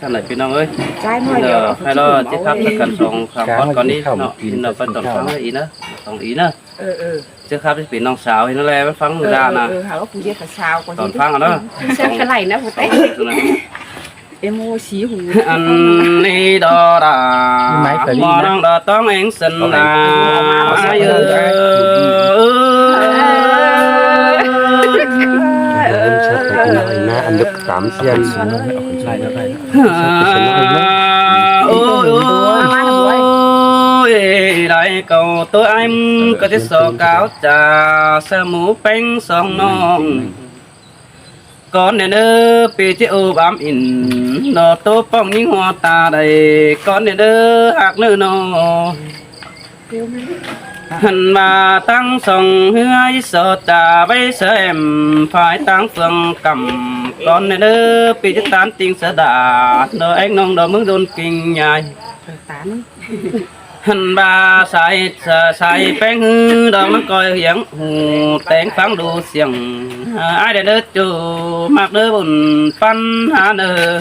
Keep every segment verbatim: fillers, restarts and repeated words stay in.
Ăn đảy ꞌpi ꞌnọng ới. Sai ꞌmơi Inh điêu, ꞌnọ, ꞌcọ ꞌhại ꞌchí ꞌlo ꞌcọ ꞌchí máu khắp ơi. Sắp căn song khắp Cáng bót ꞌcọ con ꞌnị, khảu ꞌnọ, kín ꞌnị ꞌnọng ꞌcọ ꞌcọ tỏn ꞌcọ phắng máu. Ới Inh ꞌnớ, tỏn Inh ꞌnớ. Ơ, ơ. ꞌChớ khắp ꞌchí ꞌpi ꞌnọng sáo Inh ꞌnớ ꞌlẹ, ꞌmắn phắng Ơ, ra ơ, nả. Ơ, hảư ꞌcọ pú ꞌdệt khả sáo ꞌcọ Tỏn ꞌdệt phắng ꞌnớ. Sắp khả đảy ꞌnớ, pú té. Tỏn ꞌnớ. Em mô sí hủ. Ăn ꞌnị đó đa. Mái phải đi ꞌmo ꞌnớ. ꞌNọng đó tỏn eng sân Có đa. Phải đi. Ai ơ. Ơ, ơ. Ăn đứt tám xiên. Ôi, ôi, đảy ꞌcọ ꞌtố ải ꞌcọ ꞌchí so cáo ꞌchạ ꞌsớ ꞌmú ꞌpéng song ꞌnọng. Con ꞌnị ꞌnớ ꞌpi ꞌchí ꞌu bám in, ꞌnọ ꞌtố ꞌpọng ꞌnhính ꞌhua ta đảy, con ꞌnị ꞌnớ ꞌhặc ꞌnớ ꞌnọ. Hăn ꞌva ꞌtáng song ꞌhứa ꞌchí so ꞌchạ ꞌvạy ꞌsớ em phải ꞌtáng phượng cắm, con ꞌnị ꞌnớ ꞌpi ꞌchí tán ꞌtinh ꞌsớ đa, ꞌnọ eng ꞌnọng đó ꞌmướng đôn kinh nhai. Hăn ꞌva sai, sai ꞌpéng ꞌhứ đó ꞌmắn coi hiếng hủ téng phắng đu siêng. Ai đảy ꞌnớ ꞌchu ꞌmặc ꞌnớ bun ꞌphắn hả ꞌnớ.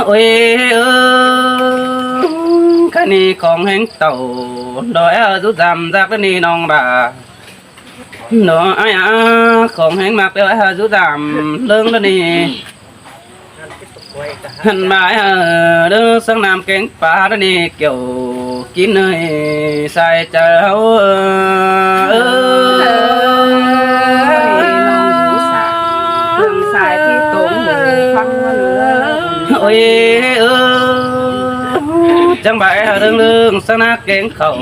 Ôi, ơ, cái ꞌnị khong ꞌhéng tảu, đó é dú dăm dák ꞌnị ꞌnọng đa. Đó ai á, khong ꞌhéng ꞌmặc đó é dú dăm ꞌlớng ꞌnị. Hăn ꞌva é đớ sáng ꞌnặm kéng pá ꞌnị kiẻo kín ơi sai chaư ꞌháu ơ. Ôi, ơ, chắng ꞌva é hảư ꞌlớng ꞌlớng sáng ꞌnặm kéng khảu,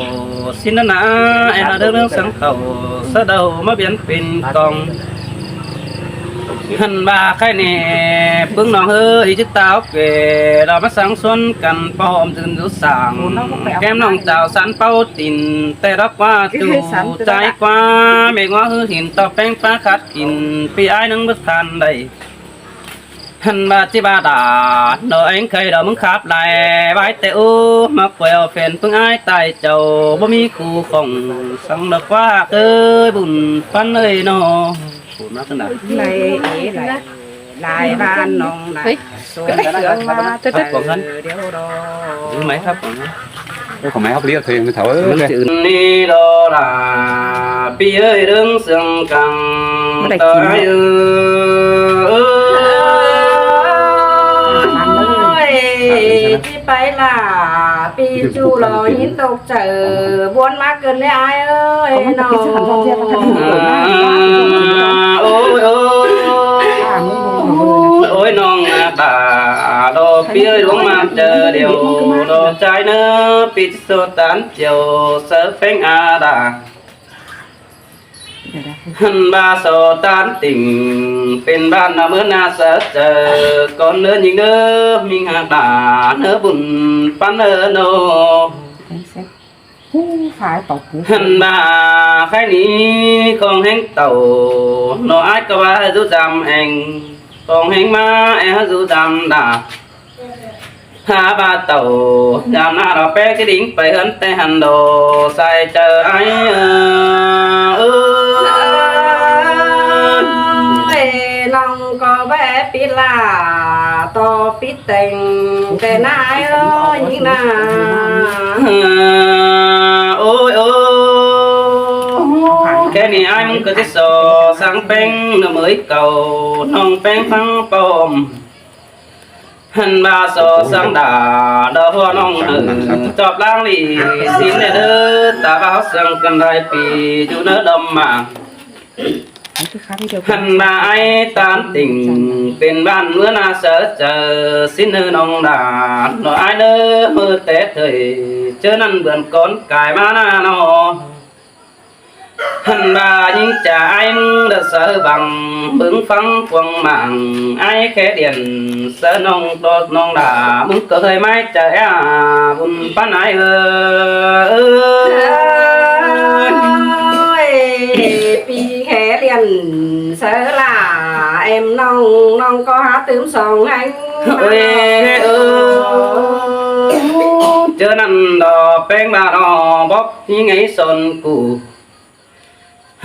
ꞌsịn ꞌnặn ꞌnạ, é hảư ꞌlớng ꞌlớng sáng khảu, ꞌsớ đầu ꞌmá piến pên cong. Hăn ꞌva cái ꞌnị, ꞌpứng ꞌnọng ꞌhứ ꞌchí táo kể, đó ꞌmá sáng xuân căn pom dưn dú sảng, kém ꞌnọng chảu sắn páu tin, té đó ꞌquá ꞌchu, chai ꞌquá, mệt ꞌngoá ꞌhứ hên ꞌto ꞌpéng pá khắt kin, ꞌpi ải ꞌnưng bớt than đảy. Hăn ꞌva ꞌchí ꞌva đa, ꞌnọ eng khay đó ꞌmướng khắp lai, ꞌvạy té ú, ꞌmặc quẹo phén ꞌpứng ải tai chảu, báu ꞌmí khu khỏng, săng đó ꞌquá ꞌhặc ới, bun ꞌphắn ới ꞌnọ. Bun ꞌmá ꞌphắn đa. Lai ế lai, lai ꞌvan ꞌnọng đa. Ôi, cái này sướng quá, tôi, tôi. Điêu đó. Máy khắp quảng hăn. Ơ, khong ꞌmạy hóc ꞌliệng thôi, ꞌmắn thảu ới. ꞌMắn chữ ꞌnị đó đa, ꞌpi ới ꞌlớng sương căng. Ơ, ơ, ơ, ơ. Ôi, ꞌchí pay ꞌlạ, ꞌpi ꞌchu lo ꞌnhính tốc chaư, ꞌbuôn ꞌmá cơn ꞌnị ải ới, ꞌnọng. Ôi, ôi. Ôi ꞌnọng đa, đó ꞌpi ới ꞌluống ꞌmá chaư điêu, đó chai ꞌnớ ꞌpi ꞌchí so tán chiêu, ꞌsớ ꞌpéng a đa. Hăn ꞌva so tán tỉnh, pên ꞌván ꞌnạ ꞌmứa ꞌnạ ꞌsớ chaư, con ꞌnớ ꞌnhính ꞌnớ, ꞌmính ꞌhặc đa, ꞌnớ bun ꞌphắn ới ꞌnọ. Hăn ꞌva cái ꞌnị khong ꞌhéng tảu, ꞌnọ ải ꞌcọ ꞌva hảư dú dăm eng, khong ꞌhéng ꞌmá é hảư dú dăm đa. Hả ꞌva tảu, dăm ꞌnạ đó ꞌpéng ꞌchí đính pay ꞌhướn té hăn đó, sai chaư ải ơ, ơ. Ôi, ꞌnọng ꞌcọ bé pít ꞌlạ, ꞌto pít têng, té ꞌnạ ải ơ, ꞌnhính ꞌnạ. Ôi, ôi. Cái ꞌnị ải ꞌmướng ꞌcọ ꞌchí so sáng ꞌpéng ꞌnọ ꞌmới cảu, ꞌnọng ꞌpéng phắng pom. Hăn ꞌva so sáng đa, đó ꞌhua ꞌnọng ơ, chóp ꞌláng ꞌlị, ꞌsịn ꞌnị đớ, ta báo sáng căn đai ꞌpi, ꞌchu ꞌnớ đom mảng. Hăn ꞌva ải tán tỉnh, pên ꞌván ꞌmứa ꞌnạ ꞌsớ chaư, ꞌsịn ꞌnớ ꞌnọng đa, ꞌnọ ải ꞌnớ ꞌmưa té thời, ꞌchớ ꞌnặn bươn con cai ꞌmá ꞌnạ ꞌnọ. Hăn ꞌva ꞌnhính chả ải ꞌmướng đa ꞌsớ băng, ꞌmướng phắng cuông mảng, ải khé điện, ꞌsớ ꞌnọng đọt ꞌnọng đa, ꞌmướng ꞌcọ hơi ꞌmái chaư é, bun ꞌphắn ải ơ. Ôi, ꞌpi khé điện, ꞌsớ ꞌlạ, em ꞌnọng, ꞌnọng ꞌcọ hả tứm song ꞌhéng. Ôi, ơ. ꞌChớ ꞌnặn đó ꞌpéng ꞌva đó bók ꞌnhính ải son cu.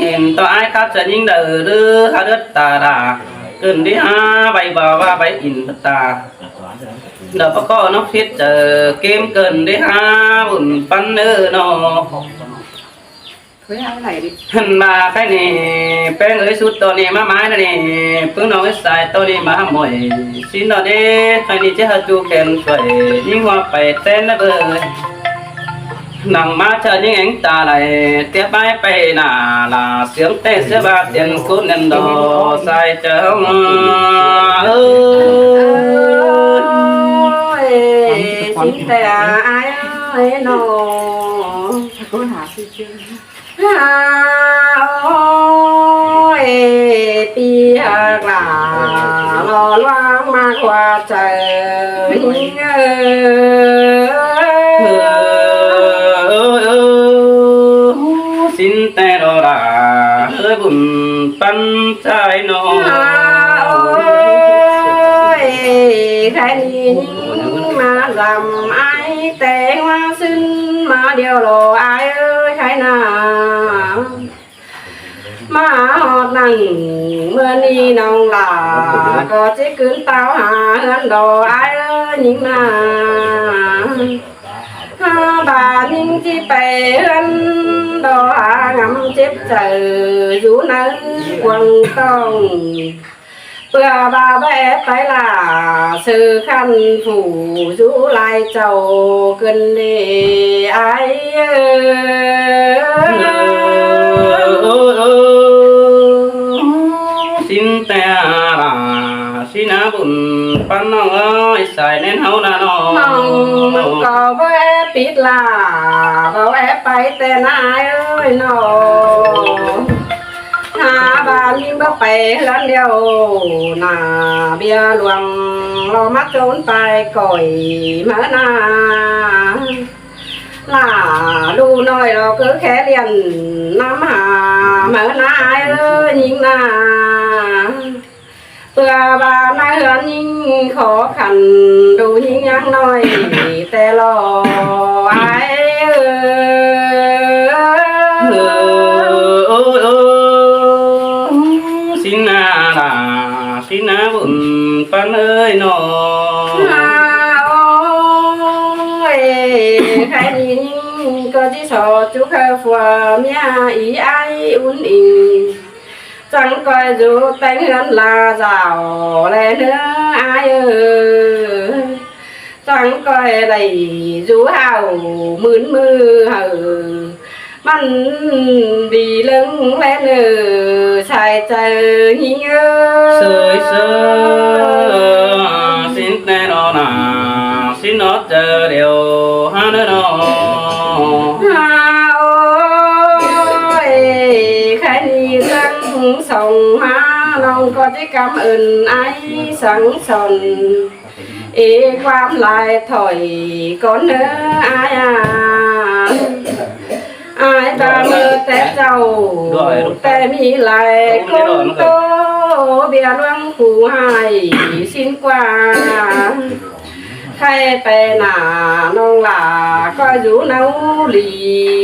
ꞌnị ꞌto ải khắp ꞌchớ ꞌnhính đaư ꞌlứ hák đớt ta đa. Cơn đi há vảy báu ꞌva vảy in ta. Đa ꞌpọ ꞌcọ ꞌnọng phít chaư kêm cơn đi há bun ꞌpắn ꞌnớ ꞌnọ. Hăn ꞌva ꞌkhạy ꞌnị, ꞌpéng ơi sút ꞌto ꞌnị ꞌmá ꞌmái ꞌnị, ꞌpứng ꞌnọng ơi sai ꞌto ꞌnị ꞌmá hák ꞌmuội. ꞌSịn ꞌnọ đé, ꞌkhạy ꞌnị ꞌchí hák ꞌchu khen khuổi, ꞌnhính ꞌhua pay ꞌtến ꞌnớ bơi. Nẳng ꞌmá chaư ꞌnhính ꞌéng ta đảy, ꞌtiạk bái pay nả, là siếng ꞌtẹ ꞌsứa ꞌva tiên cút nên đỏ sai chaư. Ơi, ơi, xin tè ai ơi nó. Ôi, pi hạc là ꞌluống ꞌmá khua chaư ꞌnhính ới. ꞌSín té ꞌlo đa ꞌhới bun ꞌpắn ꞌchái ꞌnọ. Ôi, khay ꞌnị ꞌnhính ꞌmá dăm ải té ꞌhua ꞌsứn ꞌmá điêu ꞌlo ải ới khay ꞌnạ. ꞌMá ꞌhọt ꞌnăng ꞌmưa ꞌnị ꞌnọng lả ꞌcọ ꞌchí cứn táo ha ꞌhướn ꞌlo ải ới ꞌnhính ꞌnạ. Ha ꞌva ꞌnhính ꞌchí pay ꞌhướn ꞌlo ha ngắm chếp chaư dú ꞌnớ cuông ꞌtóng. ꞌPưa ꞌva báu é pay lả ꞌsự ꞌkhặn phủ dú lai chảu cơn đê ải ới. ꞌSín té lả ꞌsín ꞌnạ bun ꞌpắn ꞌnọng ới sai ꞌnén ꞌháu ꞌnạ ꞌnọ. ꞌNọng ꞌmứng ꞌcọ báu é pít lả báu é pay té ꞌnạ ải ới ꞌnọ. Ha ꞌva ꞌnhính báu pay ꞌhướn điêu ꞌnạ, ꞌviạk ꞌluống ꞌlo ꞌmá ꞌchốn pay khỏi máư ꞌnạ. Lả ꞌlụk ꞌnọi ꞌlo ꞌcứ khé ꞌliện ꞌnắm ha máư ꞌnạ ải ới ꞌnhính ꞌnạ. ꞌPưa ꞌva ꞌnặn ꞌhướn ꞌnhính khó khăn, ꞌlụk ꞌnhính ꞌnhắng ꞌnọi té ꞌlo ải ới. ꞌSín ꞌnạ lả ꞌsín ꞌnạ bun ꞌpắn ới ꞌnọ. Ôi, khay ꞌnị ꞌnhính ꞌcọ ꞌchí so chú khơ phua ꞌmía í ải ún inh. Chắng ꞌcoi dú téng ꞌhướn la dảo ꞌlẹ ꞌnớ ải ới. Chắng ꞌcoi đảy dú hảu ꞌmưn ꞌmự hảư ꞌmắn đi ꞌlớng ꞌlẹ ꞌnớ sai chaư ꞌnhính ới. ꞌSới ꞌsớ ꞌsín té ꞌlo ꞌnạ ꞌsín ꞌnọ chaư điêu ha ꞌnớ ꞌnọ. Ha ôi, khay ꞌnị ꞌtáng song ha ꞌnọng ꞌcọ ꞌchí cảm ơn ải sắng son. Ê ꞌquám lai thỏi cón ꞌnớ ải à. Ải ꞌva ꞌmưa té chảu té ꞌmí lai ꞌcốn ꞌtố ꞌviạk ꞌluống phủ ꞌhại ꞌsịn ꞌquá. Khay pay nả ꞌnọng lả ꞌcọ dú ꞌngáu lỉ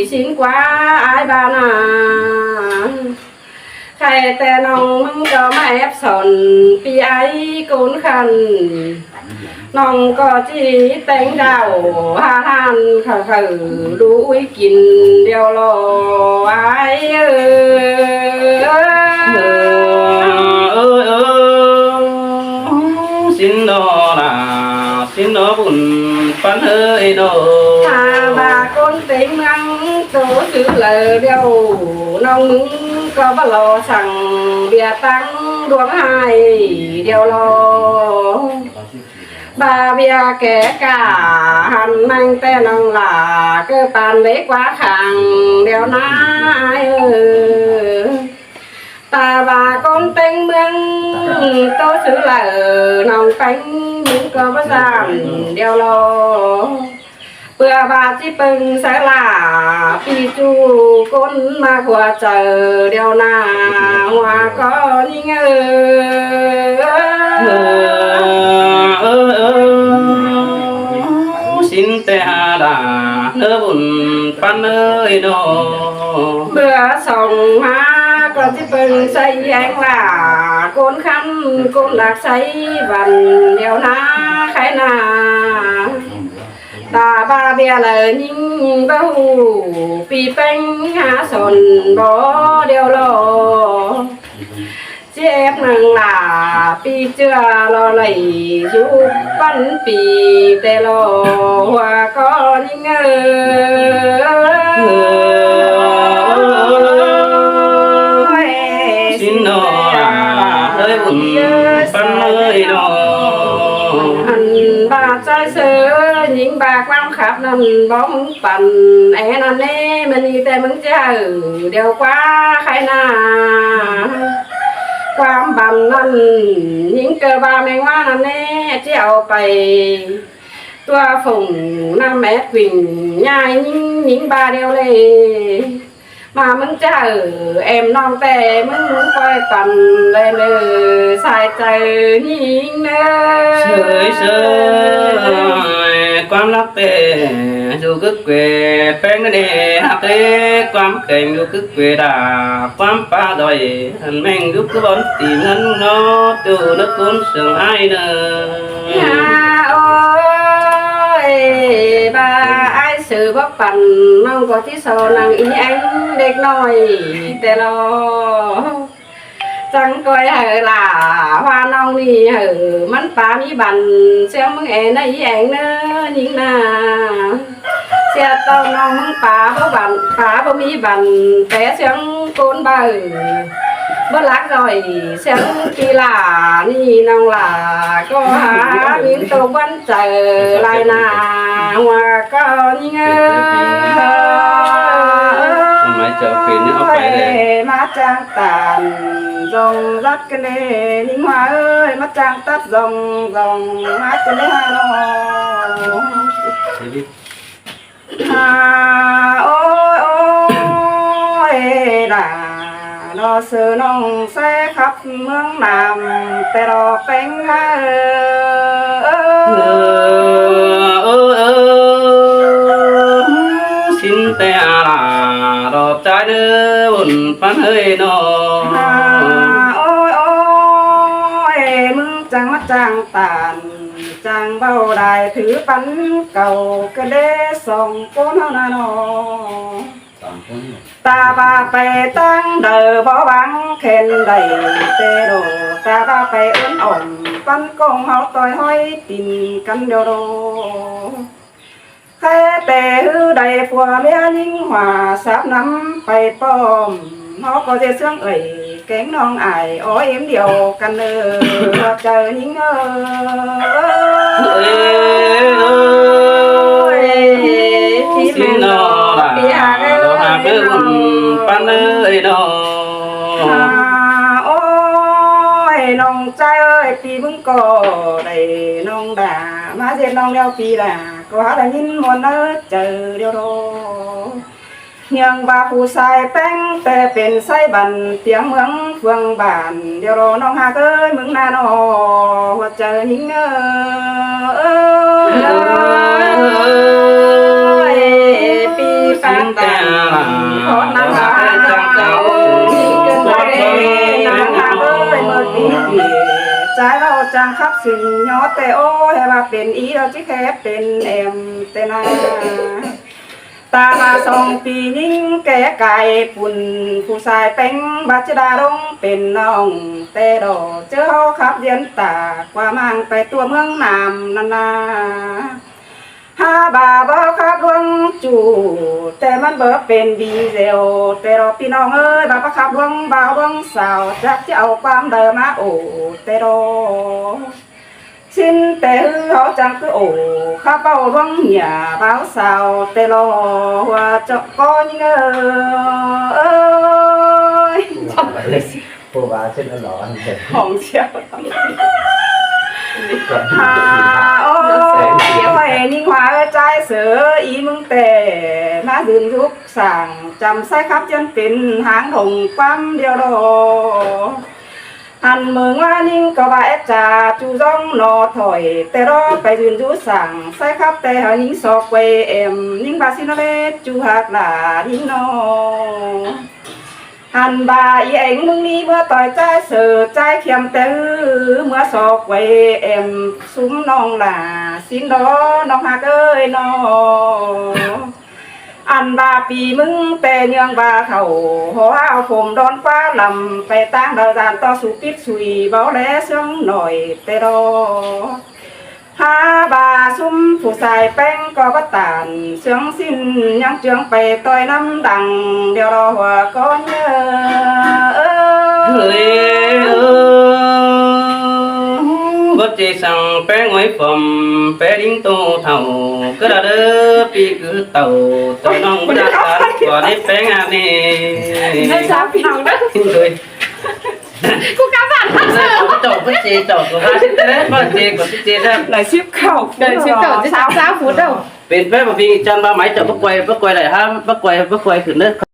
ꞌsịn ꞌquá ải ꞌva ꞌnạ. Khay té ꞌnọng ꞌmứng ꞌcọ ꞌmá ép son ꞌpi ải ꞌcốn khăn. ꞌNọng ꞌcọ ꞌchí téng đảo ha ꞌlan khảu khảu đu ꞌuối kin điêu ꞌlo ải ới. ꞌSịn ꞌnọ lả ꞌsịn ꞌnọ bun ꞌpắn ới ꞌnọ. Hả ꞌva ꞌcốn téng ꞌmướng ꞌtố chứ lả điêu ꞌnọng ꞌmứng ꞌcọ báu lo săng ꞌviạk ꞌtáng ꞌluống ꞌhại điêu ꞌlo. ꞌVa ꞌviạk kẻ cả hẳn ꞌmăng té ꞌnọng lả ꞌcọ pan lễ ꞌquá khang điêu ꞌnạ ải ới. Ta ꞌva ꞌcốn téng ꞌmướng ꞌtố chứ lả ꞌnọng téng ꞌmướng ꞌcọ báu dản điêu ꞌlo. ꞌPưa ꞌva ꞌchí ꞌpơng sáư lả ꞌpi ꞌchu ꞌcốn ꞌmá khua chaư điêu ꞌnạ ꞌhua ꞌcọ ꞌnhính ới. ꞌSịn té ha lả ꞌnớ bun ꞌpắn ới ꞌnọ. ꞌPưa song ha ꞌcọ ꞌchí ꞌpơng sáư ꞌhéng lả ꞌcốn khăn ꞌcốn đắc sáư văn điêu ꞌnạ khay ꞌnạ. Ta ꞌva ꞌviạk lả ꞌnhính báu hủ ꞌpi ꞌpéng ha son bók điêu ꞌlo. ꞌChí ép ꞌnưng lả ꞌpi ꞌchưa ꞌlo đảy dú ꞌpắn ꞌpi té ꞌlo ꞌhua ꞌcọ ꞌnhính ới. ꞌSịn ꞌnọ lả ới bun ꞌpắn ới ꞌnọ. Hẳn ꞌva ꞌchái ꞌsớ ꞌnhính ꞌva ꞌquám khắp ꞌnặn bók ꞌmứng păn é ꞌnặn ꞌnê ꞌmá ꞌnị té ꞌmứng ꞌchí hảư điêu ꞌquá khay ꞌnạ. ꞌquám băn ꞌnặn, ꞌnhính ꞌcọ ꞌva ꞌmếng ꞌmá ꞌnặn ꞌnê, ꞌchí au pay tua phông ꞌnặn ét quỳnh ꞌnhá ꞌnhính, ꞌnhính ꞌva ꞌlẹo ꞌlế. ꞌMá ꞌmứng ꞌchạ, ẻm ꞌnọng ꞌtẹ ꞌmứng ꞌmứng ꞌcoi păn ꞌlé ꞌnớ, sai chaư ꞌnhính ꞌnớ. Sơi sơi, ꞌquám lắc ꞌtẹ dú cứk quê ꞌpéng ꞌnớ ꞌnê, hák ꞌlế ꞌquám kheng dú cứk quê đa, ꞌquám pá ꞌdọi hăn ꞌmếng dú cứk bón ti ꞌngớn ꞌnó, ꞌchu ꞌnớ ꞌcốn sương ải ꞌnớ. Hả, ôi, ꞌva ải sư báu păn, ꞌnọng ꞌcọ ꞌchí so nẳng ꞌí ꞌéng đếc ꞌnọi ꞌtẹ lo. Chắng ꞌcoi hảư lả ꞌva ꞌnọng ꞌnị hảư ꞌmắn pá ꞌmí băn, ꞌsướng ꞌmứng é ꞌnớ ꞌí ꞌéng ꞌnớ ꞌnhính ꞌnạ. ꞌSịa ꞌtọn ꞌnọng ꞌmứng pá báu băn, pá báu ꞌmí băn, té ꞌsướng ꞌcốn baư báu lắc ꞌdọi, ꞌsướng ꞌpi lả ꞌnị ꞌnọng lả ꞌcọ hák ꞌnhính tô ꞌquám chaư lai nả ꞌhua ꞌcọ ꞌnhính ꞌnớ. Ôi, ꞌmá ꞌchang ꞌtan dong dắt ꞌcọ ꞌnê, ꞌnhính ꞌhua ơi, ꞌmá ꞌchang tắt dong dong ꞌmá ꞌcọ ꞌnê hả ꞌnọ. Hả, ôi, ôi, đa ꞌnọ sư ꞌnọng ꞌsái khắp ꞌmướng ꞌnặm ꞌtẹ lo ꞌpéng hả. Ơ, ơ, ơ, ơ, ꞌsịn ꞌtẹ lả ꞌlọ ꞌchái ꞌnớ ún păn ơi ꞌnọ. Hả, ôi, ôi, ꞌmứng chắng ꞌmá ꞌchang ꞌtan, chắng báu đảy thứ păn cảu ꞌcọ đé song ꞌcốn ꞌnặn ꞌnọ. Ta ꞌva pay ꞌtáng đaư báu báng khen đảy ꞌtẹ đô, ta ꞌva pay ứn ỏn păn ꞌcóng ꞌháu ꞌtoi ꞌhói tin căn điêu đô. Khay ꞌtẹ ꞌhứ đảy phua ꞌmía ꞌnhính ꞌhua sáp ꞌnặm pay pom, ꞌháu ꞌcọ ꞌdệt ꞌsướng ơi kéng ꞌnọng ải ói êm điêu căn ơ, ꞌhua chaư ꞌnhính ơ. Ôi, ôi, ꞌsịn ꞌnọ lả ꞌpi hák ơi, ꞌlọ hák ơi ún păn ơi ꞌnọ. Hả, ôi, ꞌnọng ꞌchái ơi, ꞌpi ꞌmứng ꞌcọ đảy ꞌnọng đa ꞌmá ꞌdệt ꞌnọng điêu ꞌpi đa. ꞌCọ hák đa ꞌnhính ꞌmuôn ꞌnớ chaư điêu đô. ꞌNhương ꞌva phủ sai ꞌpéng ꞌtẹ pên ꞌsái băn tiếng ꞌmướng phường bản điêu đô ꞌnọng hák ơi ꞌmứng ꞌnặn ꞌnọ, ꞌhua chaư ꞌnhính ơ. Ôi, ꞌpi ꞌsịn ꞌtẹ lả ꞌlọ hák ơi ꞌchang táo, ꞌnhính hák ơi ꞌmớ ꞌpi ꞌpi. ꞌChái ꞌlọ chắng khắp sưng ꞌnhó ꞌtẹ ôi, hé ꞌva pên í ꞌlọ ꞌchí khé pên ẻm ꞌtẹ ꞌnạ. Ta ꞌva song ꞌpi ꞌnhính ké cai pun, phủ sai ꞌpéng bát ꞌchí đa ꞌlống pên ꞌnọng ꞌtẹ đô, ꞌchớ ꞌháu khắp ꞌdiến ta ꞌquá ꞌmáng pay ꞌtua ꞌmướng ꞌnặm ꞌnặn ꞌnạ. Hả, ꞌva báu khắp ꞌluống ꞌchu ꞌtẹ ꞌmắn báu pên đi dẻo ꞌtẹ đô ꞌpi ꞌnọng ơi, ꞌva báu khắp ꞌluống bao ꞌluống sao chắc ꞌchí au ꞌquám đaư ꞌmá ổ ꞌtẹ đô. ꞌSịn ꞌtẹ ꞌhứ ꞌháu chắng ꞌcứ ổ khắp bao ꞌluống ꞌnhá bao sao ꞌtẹ lo, ꞌhua ꞌchọ ꞌcọ ꞌnhính ơ. Ơi. Phủ ba ꞌsịn ꞌnặn lo. Hỏng ꞌchịu. Hả, ôi, ôi, ꞌnhính ꞌhua ơi ꞌchái sư, ꞌí ꞌmứng ꞌtẹ ꞌmá dưn dúp sảng chăm ꞌsái khắp ꞌchiến pên háng đông ꞌquám điêu đô. Ăn ꞌmướng ꞌva ꞌnhính ꞌcọ ꞌva é cha ꞌchu ꞌdóng ꞌnọ thỏi ꞌtẹ đô pay dưn dú sảng ꞌsái khắp ꞌtẹ hảư ꞌnhính so quay ẻm ꞌnhính ꞌva ꞌsịn ꞌnọ ꞌlế ꞌchu hák lả ꞌnhính ꞌnọ. Ăn ꞌva í ꞌéng ꞌmướng ꞌnị ꞌmứa ꞌtoi ꞌchái sư ꞌchái khiêm ꞌtẹ ꞌhứ ꞌmứa so quay ẻm sum ꞌnọng lả ꞌsịn đô ꞌnọng hák ơi ꞌnọ. Ăn ꞌva ꞌpi ꞌmứng ꞌtẹ ꞌnhương ꞌva khảu hó hao phôm đón ꞌquá lăm pay ꞌtáng đaư dan ꞌto su pít sui báu đé ꞌsướng ꞌnọi ꞌtẹ đô. Hả, ꞌva sum phủ sai ꞌpéng ꞌcọ báu tản ꞌsướng ꞌsịn ꞌnhắng ꞌchương pay ꞌtoi ꞌnắm đăng điêu đô ꞌhua ꞌcốn ơ. Ơi, ơ, báu ꞌchí săng ꞌpéng ꞌngoi phom pé đinh tô thảu ꞌcứ đa đơ ꞌpi ꞌcứ tảu ꞌtoi ꞌnọng ꞌcứ đa ꞌquá đé ꞌpéng a ꞌnị. Ơi. ꞌCú cá bản ꞌhặc sương. Chảu ꞌcọ ꞌchí chảu ꞌcọ ꞌhặc sương, báu ꞌchí ꞌcọ ꞌchí ꞌchí ꞌnớ. Lai síp khảu. Lai síp khảu, ꞌchí sáo sáo phủ đaư. Pên ꞌpé ꞌmá ꞌpi ꞌchăn ꞌva mái chảu ꞌpá quay, ꞌpá quay đảy ꞌhá, ꞌpá quay, ꞌpá quay khửn ꞌnớ.